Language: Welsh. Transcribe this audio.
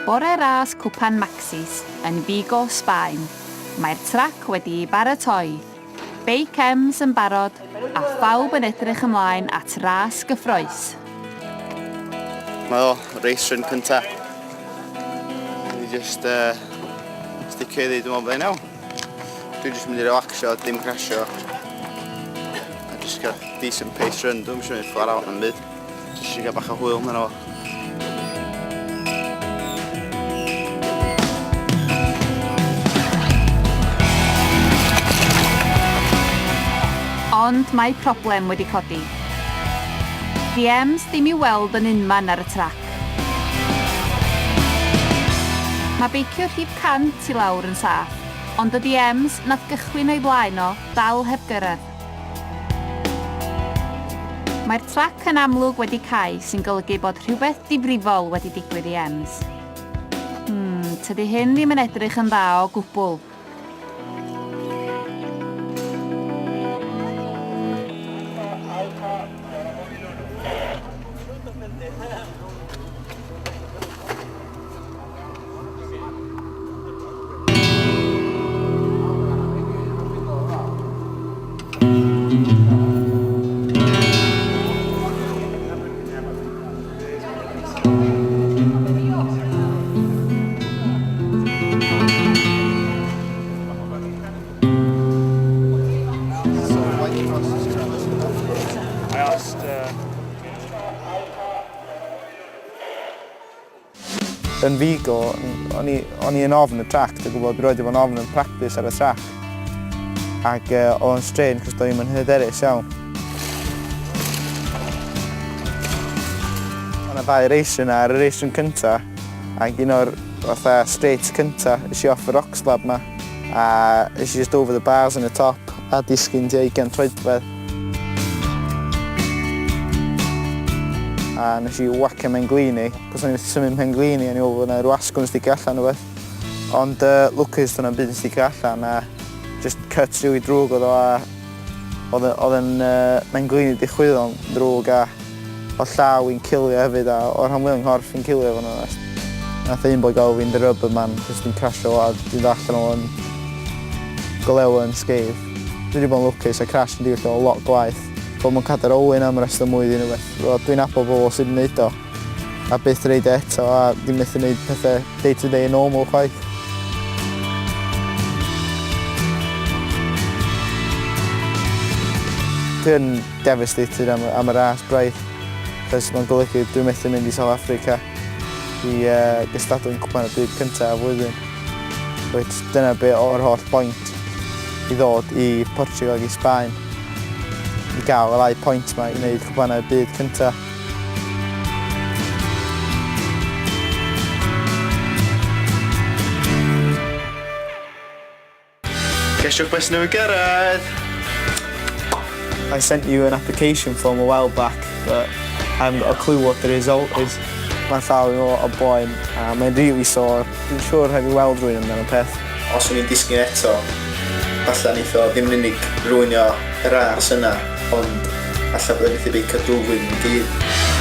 Bore ras Cwpan Maxis yn Vigo, Sbaen. Mae'r trac wedi'i baratoi, beic Ems yn barod a phawb yn edrych ymlaen at ras gyffrous. Mae o, race run cynta. Ni just sticio iddi, dwi'n meddwl byddai'n iawn. Dwi'n just mynd i relaxio, dim crasio. A just gael decent pace run, dwi'n eisiau mynd flat out yn byd. Just eisiau gael bach o hwyl mewn o. Ond mae problem wedi codi. DMs ddim i'w weld yn unman ar y trac. Mae beicio rhif 100 i lawr yn saff, ond y DMs nath gychwyn o'i flaen o dal heb gyrraedd. Mae'r trac yn amlwg wedi cau sy'n golygu bod rhywbeth difrifol wedi digwydd i Ems. Hmm, tydi hyn ddim yn edrych yn dda o gwbl. I asked Yn Vigo, o'n i, o'n i yn ofn y trac, dwi'n gwybod, dwi roed i fod yn ofn yn practis ar y trac. Ac oedd o'n strain, cos do'n i'm yn hyderus iawn. Oedd yna ddau race yna, ar y race yn cynta, ac un o'r fatha straights cynta, es i off y rock slab ma, a es i just over the bars yn y top, a disgyn tua 20 troedfedd. A nes i wacio mhen-glin i, cos o'n i methu symud mhen-glin i, o'n i'n meddwl bod 'na ryw asgwrn yn sticio allan neu wbath. Ond lwcus do'n na'm byd yn sticio allan a just cut rili drwg oedd o a oedd oedd yn mhen-glin i 'di chwyddo'n ddrwg a oedd llaw i'n cilio hefyd a oedd rhan fwya o'n nghorff i'n cilio fod yn onest. Nath un boi galw fi'n the rubber man cos dwi'n crasio a dwi'n dod allan o yn go lew yn sgeidd. Dwi 'di bod yn lwcus a crash yn digwydd lle lot gwaeth. Bod mewn cadair olwyn am y rest o mlwyddyn neu wbeth. Wel dwi'n nabod bobl sydd 'di neud o a byth reid o eto a ddim methu neud pethe day to day normal chwaith. Dwi yn devastated am, am y ras braidd, cos mae'n golygu dwi'n methu mynd i South Africa i gystadlu yn Cwpan y Byd cyntaf y flwyddyn. Which dyna be o'r holl point i ddod i Portugal ac i Sbaen i gael y ddau point ma i wneud cwpanau'r byd cynta. Gesiwch beth sy'n newydd gyrraedd! I sent you an application form a while back, but I haven't got a clue what the result is. Mae'n llaw i o boen a mae'n rili sore. Dwi'n siŵr rhaid fi weld rhywun amdano peth. Os o'n i'n disgyn eto, falla neith o ddim yn unig ruinio y ras yna, ond falla byddai methu beicio drwy flwyddyn i gyd.